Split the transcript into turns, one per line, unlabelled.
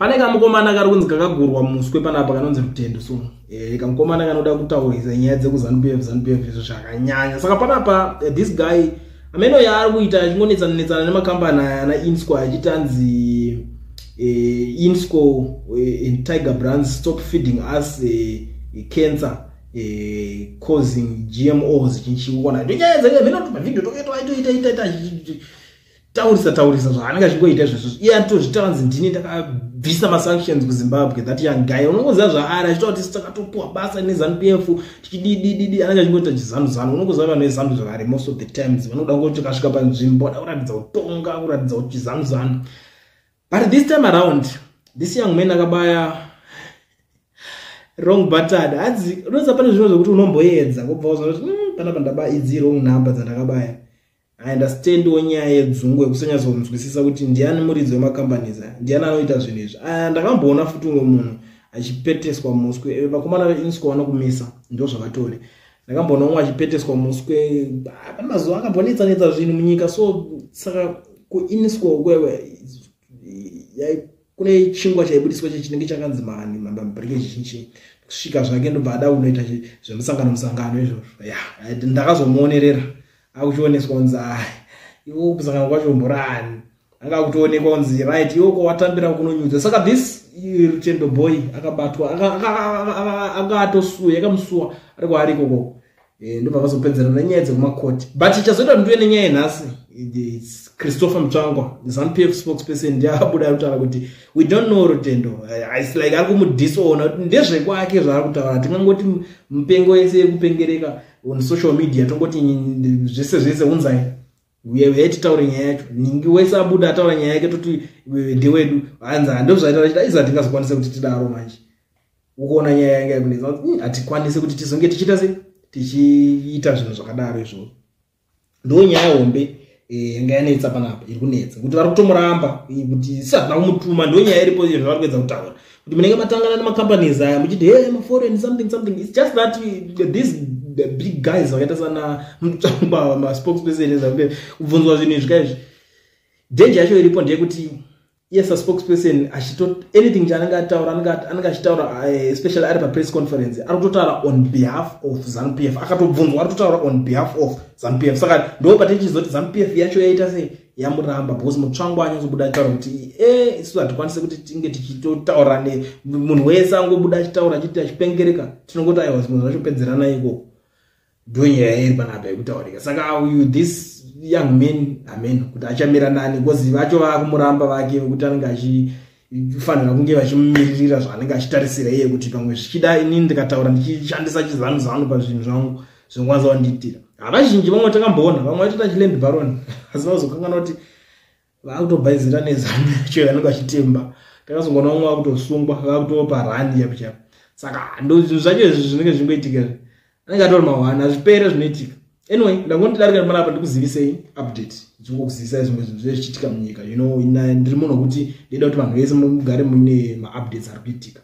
Pane kamukomana kari kunzi kakagurwa muswe panapa kanonzi Rutendo. So kamukomana kanoda kutaurisa nyaya dzekuZANU PF, ZANU PF izvo zvakanyanya. Saka panapa this guy ameno yaari kuita achingonetsana netsana nemakambani aya ana Innscor, achiti anzi Innscor and Tiger Brands, stop feeding us cancer causing GMOs. Chinchiona ndonyaya dzake mheno mavhidhio toitoita taurisa taurisa zvaanenge achingoita izvozvo. Iye atozvitaura nzi ndini ndakabvisa masanctions kuZimbabwe. That young guy, unongoziva zvaari achitaura kuti takatopuwa basa neZANU PF tichididididi, anenge achingoita chizanu zanu. Unongoziva vanhu veZANU zvavari, most of the times vanoda ngoti kasvika panzvimbo vada kuratidza kutonga, kuratidza kuti chizanu zanu. But this time around this young man akabaya wrong button. Hanzi unoziva pane zvimwe zvokuti unomboedza kubva uzona kuti panapa ndabaya idzi wrong number dzandakabaya. I understandiwo nyaya yedzungu yekusanyatsonzwisisa kuti ndiani muridzi wemacompanies aya, ndiani anoita zvinhu izvi. Aya ndakamboona futi umwe munhu achipeteswa muswe. Vakomana veInnscor vanokumisa, ndo zvavatori. Ndakamboona umwe achipeteswa muswe. Pane mazuva akambonetsa-netsa zvinhu munyika. So saka kuInnscor kwewe kune chingwa chaibudiswa chinenge chakanzi mani mabrekeji chinchi kusvika zvake, ndobva ada kunoita zvemusangano musangano izvozvo. Ya, ndakazomuonerera akuchioneswa kunzi ai, iwo kusangana kwacho mborani, anga akutoonekwa kunzi right, iwo kwawatambira kunonyudza. Saka this Rutendo boy akabatwa, anga atosuwa, yakamusuwa ari kwaari ikoko. Ndobva vazopedzerana nenyaya dzekumakoti. But chazoita kuti ndive nenyaya yenhasi, Christopher Mutsvangwa, ZANU PF spokesperson, ndiye akabuda ari kutaura kuti we don't know Rutendo. It's like ari kumudisona kuti ndezvekwake zvaari kutaura. Tingangoti mupengo yese yekupengereka on social media, tongoti zvese zvese unzai, uyai titaure nyaya yacho. Ningi wese abuda ataura nyaya yake, toti ndewedu. Hanzi ndo zvaita chita izi, hatingazokwanisa kuti tidaro. Manje ukuona nyaya yanga yakunetsa, hatikwanisi kuti tizonge tichiita sei, tichiita zvinhu zvakadaro izvozvo. Ndo nyaya hombe yanga yanetsa panapa, iri kunetsa kuti vari kutomuramba kuti si hatina kumutuma. Ndo nyaya iripo zvavari kuedza kutaura kuti munenge matangana nemacompanies aya muchiti hey, maforeign something something. It's just that these the big guys vakaita sana Mutsvangwa, maspokesperson, kubvunzwa zvinhu izvi kaizvi, danger yacho iripo ndeyekuti yes, a spokesperson achito anything chaanenge ataura, anenge achitaura, especially ari papress conference, ari kutotaura on behalf of ZANU PF. Akatobvunzwa, ari kutotaura on behalf of ZANU PF. Saka ndo patichizoti ZANU PF yacho yaita sei, yamuramba, because Mutsvangwa anyatsobuda achitaura kuti isu hatikwanisi kuti tinge tichitotaura nemunhu wese angobuda achitaura achiti achipengereka. Tinongoti aiwa, zvimwe zvacho pedzerana ikoko. Ndo nyaya iri panapa yekutaurika. Saka uyu this young man, amen, kuti achamira nani, because vacho vakumuramba vake vekuti anenge achifanira kunge vachimumiririra zvaanenge achitarisira iye, kuti pamwe zvichida inini ndikataura ndichishandisa chizanu zanu pazvinhu zvangu zvinokwanisa kundiitira. Havazhinji vamwe takamboona vamwe vachitoita chiland baron, asi vazokanganwa kuti vakutobhaizira nezanu yacho yavanenge vachitemba. Takazongoona vamwe vakutosungwa, vakutopa rani chapo chapo. Saka ndo zvinhu zvacho izvi zvinenge zvingoitika, anenge atori mahwana, hazvipere zvinoitika. Anyway, ndangoti darika panapa ndikuzivisei update, ndichingokuzivisai zvimwe zvinhu zvinenge zvichiitika munyika. Ndiri munhu wekuti ndinoda kuti vanhu vese mugare muine maupdates ari kuitika.